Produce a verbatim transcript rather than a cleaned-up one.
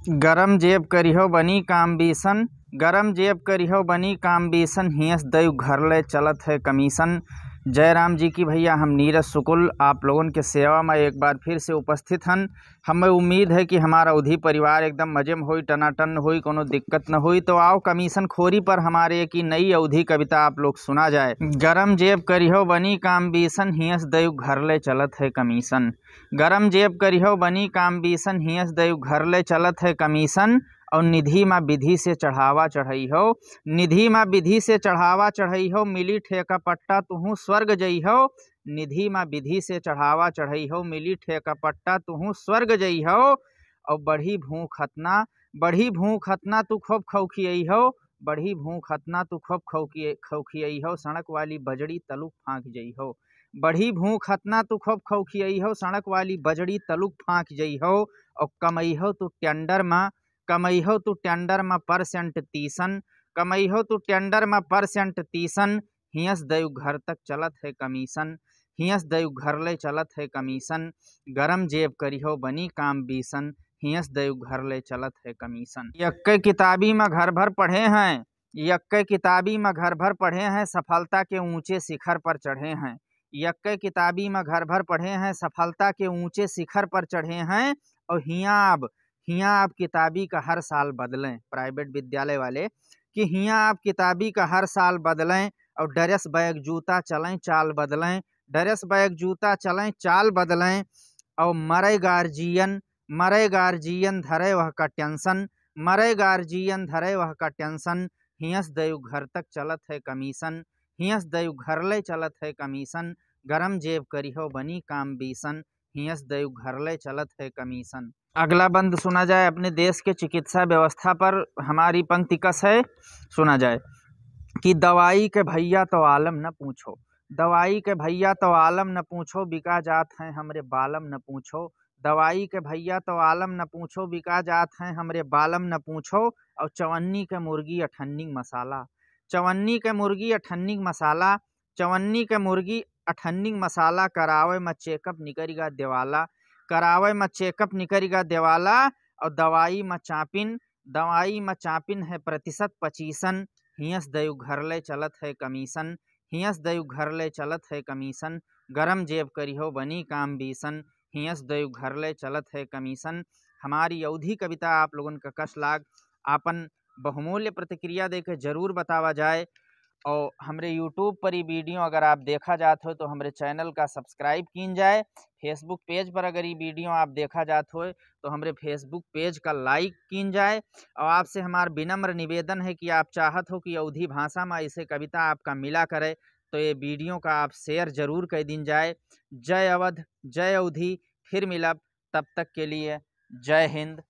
गरम जेब करिहो बनी काम बीसन, गरम जेब करिहो बनी काम बीसन, हियस दयु घर ले चलत है कमीसन। जय राम जी की भैया, हम नीरज शुक्ल आप लोगन के सेवा में एक बार फिर से उपस्थित हन। हमें उम्मीद है कि हमारा अवधी परिवार एकदम मजे में होई, टनाटन होई, कोनो दिक्कत न होई। तो आओ कमीसन खोरी पर हमारे एक ही नई अवधी कविता आप लोग सुना जाए। गरम जेब करिहो बनी काम बीसन, हियस दयु घर ले चलत है कमीसन। गरम जेब करिहो बनी काम बीसन, हियस दयु घर ले चलत है कमीसन। और निधि मा विधि से चढ़ावा चढ़इहो, निधि मा विधि से चढ़ावा चढ़इहो, मिली ठेका पट्टा तुहूँ स्वर्ग जइहो। निधि मा विधि से चढ़ावा चढ़इहो, मिली ठेका पट्टा तुहूँ स्वर्ग जइहो। और बढ़ी भूख हतना, बढ़ी भूख हतना तू खूब खौखियइहो, बढ़ी भूख हतना तू खूब खौखिय-, खौखियइहो, सड़क वाली बजड़ी तलुक फाँक जइहो। बढ़ी भूख हतना तू खूब खौखियइहो, सड़क वाली बजड़ी तलुक फाँक जइहो। और कमइहो तू टेंडर मा, कमइहो तू टेंडर मा परसेंट तीसन, कमइहो तू टेंडर मा परसेंट तीसन, हियस दयु घर तक चलत है कमीसन, हियस दयु घर ले चलत है कमीसन। गरम जेब करिहो बनी काम बीसन, हियस दयु घर ले चलत है कमीसन। यक्के किताबी मा घर भर पढ़े हैं, यक्के किताबी मा घर भर पढ़े हैं, सफलता के ऊंचे शिखर पर चढ़े हैं। यक्के किताबी मा घर भर पढ़े हैं, सफलता के ऊंचे शिखर पर चढ़े हैं। और हियाँ अब, हियाँ अब किताबी का हर साल बदलें, प्राइवेट विद्यालय वाले, कि हियाँ अब किताबी का हर साल बदलें। और ड्रेस बैग जूता चलें चाल बदलें, ड्रेस बैग जूता चलें चाल बदलें। और मरे गार्जियन, मरे गार्जियन धरे वह का टेंशन, मरे गार्जियन धरे वह का टेंशन। हियस दयु घर तक चलत है कमीसन, हियस दयु घर ले चलत है कमीसन। गरम जेब करिहो बनी काम बीसन, हियस दयु घर ले चलत है कमीसन। अगला बंद सुना जाए, अपने देश के चिकित्सा व्यवस्था पर हमारी पंक्ति कस है, सुना जाए कि दवाई के भैया तो आलम न पूछो, दवाई के भैया तो आलम न पूछो, बिका जात हैं हमरे बालम न पूछो। दवाई के भैया तो आलम न पूछो, बिका जात हैं हमरे बालम न पूछो। और चवन्नी के मुर्गी अठन्नी मसाला, चवन्नी के मुर्गी अठन्नी मसाला, चवन्नी के मुर्गी अठन्नी मसाला, करावे म चेकअप निकरिगा देवाला, करावे म चेकअप निकरिगा देवाला। और दवाई म चापिन, दवाई म चापिन है प्रतिशत पचीसन। हियस दयु घर ले चलत है कमीसन, हियस दयु घर ले चलत है कमीसन। गरम जेब करिहो बनी काम बीसन, हियस दयु घर ले चलत है कमीसन। हमारी अवधी कविता आप लोगन का कस लाग, आपन बहुमूल्य प्रतिक्रिया देके जरूर बतावा जाए। और हमरे YouTube पर ई वीडियो अगर आप देखा जात हो तो हमरे चैनल का सब्सक्राइब कीन जाए। Facebook पेज पर अगर ई वीडियो आप देखा जात हो तो हमरे Facebook पेज का लाइक कीन जाए। और आपसे हमार विनम्र निवेदन है कि आप चाहत हो कि अवधी भाषा में ऐसे कविता आपका मिला करे तो ये वीडियो का आप शेयर जरूर कर दीन जाए। जय अवध, जय अवधी, फिर मिलब, तब तक के लिए जय हिंद,